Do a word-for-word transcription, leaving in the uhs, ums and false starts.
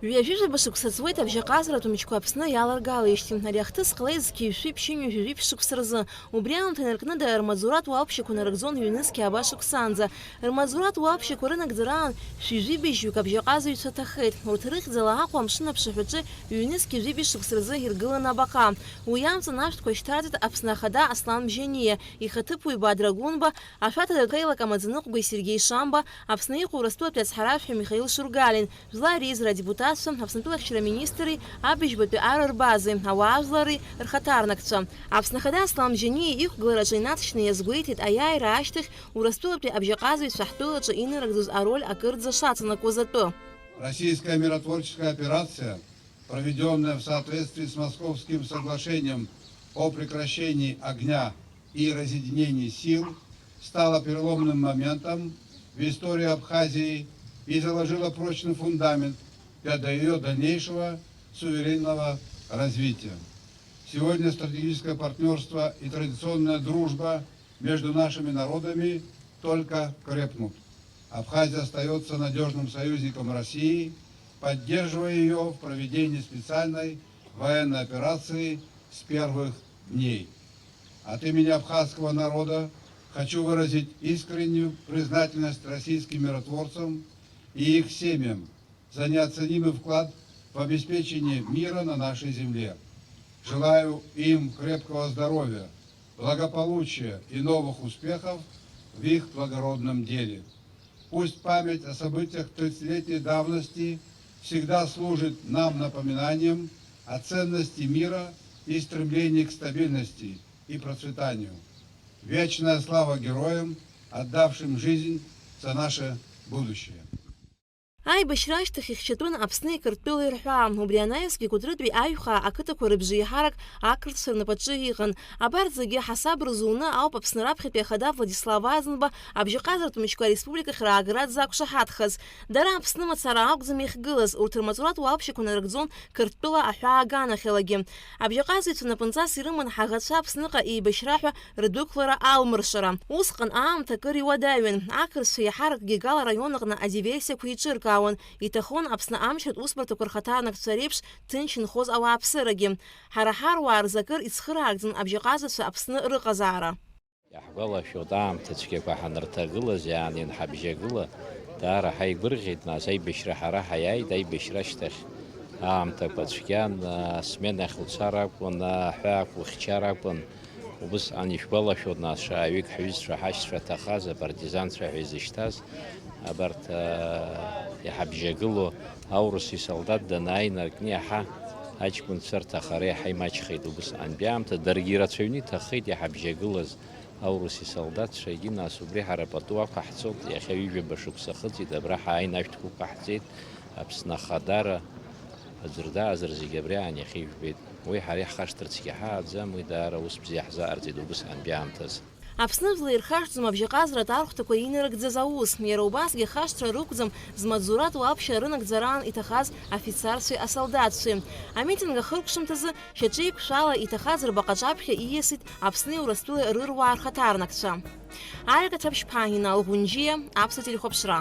Ҩажәижәаба шықәса ҵуеит абжьаҟазаратә мчқәа Аԥсны иаларгалеижьҭеи. Ари ахҭыс ҟалеит зқьи жәшәи ԥшьынҩажәи жәиԥшь шықәса рзы. Убри аамҭа инаркны дара рмаҵуратә уалԥшьақәа нарыгӡон ҩнызқьи ааба шықәсаанӡа. Рмаҵуратә уалԥшьақәа рынагӡараан шәи жәибжьҩык абжьаҟазаҩцәа ҭахеит. Урҭ рыхьӡала Аҟәа амшын аԥшаҳәаҿы ҩнызқьи жәибжь шықәса рзы иргыланы абаҟа. Уи амҵан ашәҭқәа шьҭарҵеит Аԥсны Ахада Аслан Бжьаниа, ихаҭыԥуаҩ Бадра Гәынба, ашәаҭадаҩ Кеилак Амаӡаныҟәгаҩ Сергеи Шамба, Аԥсны иҟоу Урыстәылатәи ацҳаражәҳәаҩ Михаил Шургалин, Жәлар реизара адепутатцәа, Аԥснытәылахьчара министри абыжьбатәи ар рбази, ауаажәлари рхаҭарнакцәа. Аԥсны Ахада Аслан Бжьаниа иқәгылараҿы инаҵшьны иазгәеиҭеит аиааира ашьҭахь Урыстәылатәи абжьаҟазаҩцәа ҳтәылаҿы инарыгӡоз ароль акырӡа шацанакуаз атәы. Российская миротворческая операция, проведённая в соответствии с Московским соглашением о прекращении огня и разъединении сил, стала переломным моментом в истории Абхазии и заложила прочный фундамент для её дальнейшего суверенного развития. Сегодня стратегическое партнёрство и традиционная дружба между нашими народами только крепнут. Абхазия остаётся надёжным союзником России, поддерживая её в проведении специальной военной операции с первых дней. От имени абхазского народа хочу выразить искреннюю признательность российским миротворцам и их семьям за неоценимый вклад в обеспечение мира на нашей земле. Желаю им крепкого здоровья, благополучия и новых успехов в их благородном деле. Пусть память о событиях тридцатилетней давности всегда служит нам напоминанием о ценности мира и стремлении к стабильности и процветанию. Вечная слава героям, отдавшим жизнь за наше будущее. Аибашьра ашьҭахь ихьчатәын Аԥсни Қырҭтәылеи рҳәаа. Убри анаҩсгьы Кәыдрытәи аҩхаа ақыҭақәа рыбжеиҳарак ақырҭцәа рнапаҿы иҟан. Абарҭ зегьы ҳасаб рзуны ауп Аԥсны раԥхьатәи ахада Владислав Аӡынба абжьаҟазаратә мчқәа ареспубликахь раагара дзақәшаҳаҭхаз. Дара Аԥсны мацара акәӡам иахьгылаз, урҭ рмаҵуратә уалԥшьақәа нарыгӡон Қырҭтәыла аҳәаа аганахьалагьы. Абжьаҟазаҩцәа напынҵас ирыман ҳаӷацәа Аԥсныҟа еибашьра ҳәа рдәықәлара алмыршара. Усҟан аамҭа акыр иуадаҩын. Ақырҭцәа иаҳаракгьы Гал араион аҟны адиверсиақәа еиҿыркаауан. Иҭахон Аԥсны амчратә усбарҭақәа рхаҭарнакцәа реиԥш ҭынч инхоз ауааԥсырагьы. Ҳара ҳаруаа рзы акыр ицхыраагӡан абжьаҟазацәа Аԥсны рыҟазаара. Иаҳгәалашәоит аамҭа цәгьақәа ҳанырҭагылаз, иаанин ҳабжьагыла, даара ҳаигәырӷьеит, нас аибашьра ҳара ҳаиааит, аибашьра ашьҭахь аамҭақәа цәгьан, асмена ахь уцар акәын, аҳәаақәа ухьчар акәын, убысҟан ишәгәалашәоит, нас шааҩык ҳҩызцәа, ҳашьцәа ҭахаз, апартизанцәа ҳәа изышьҭаз, абарҭ, аа, иҳабжьагылоу аурыси солдаҭ данааи инаркны иаҳа аҷкәынцәа рҭахара иаҳа имаҷхеит убысҟантәи аамҭа, даргьы ирацәаҩны иҭахеит иҳабжьагылаз. Аурыси солдаҭцәагьы, нас убри ҳара пату ақәаҳҵоит, иахьа ҩажәаба шықәса хыҵит, абра ҳааины ашәҭқәа ықәаҳҵеит, Аԥсны ахадара аӡәыр даазар зегьы абри аан иахьа ижәбеит. Уи ҳара иаҳхашҭырцгьы ҳааӡам, уи даара ус бзиа ҳзааирҵеит убысҟантәи аамҭазы. Аԥсны жәлар ирхашҭӡом абжьаҟазаратә архәҭақәа инарыгӡаз аус, иара убасгьы хашҭра рықәӡам змаҵзуратә уалԥшьа рынагӡараан иҭахаз афицарцәеи асолдаҭцәеи. Амитинг ахыркәшамҭазы шьаҿеиқәшәала иҭахаз рбаҟаҿаԥхьа ииасит Аԥсни Урыстәылеи рыруаа рхаҭарнакцәа. Аҩада Ҭаԥшьԥаа, Инал Гәынџьиа, Аԥсуа телехәаԥшра.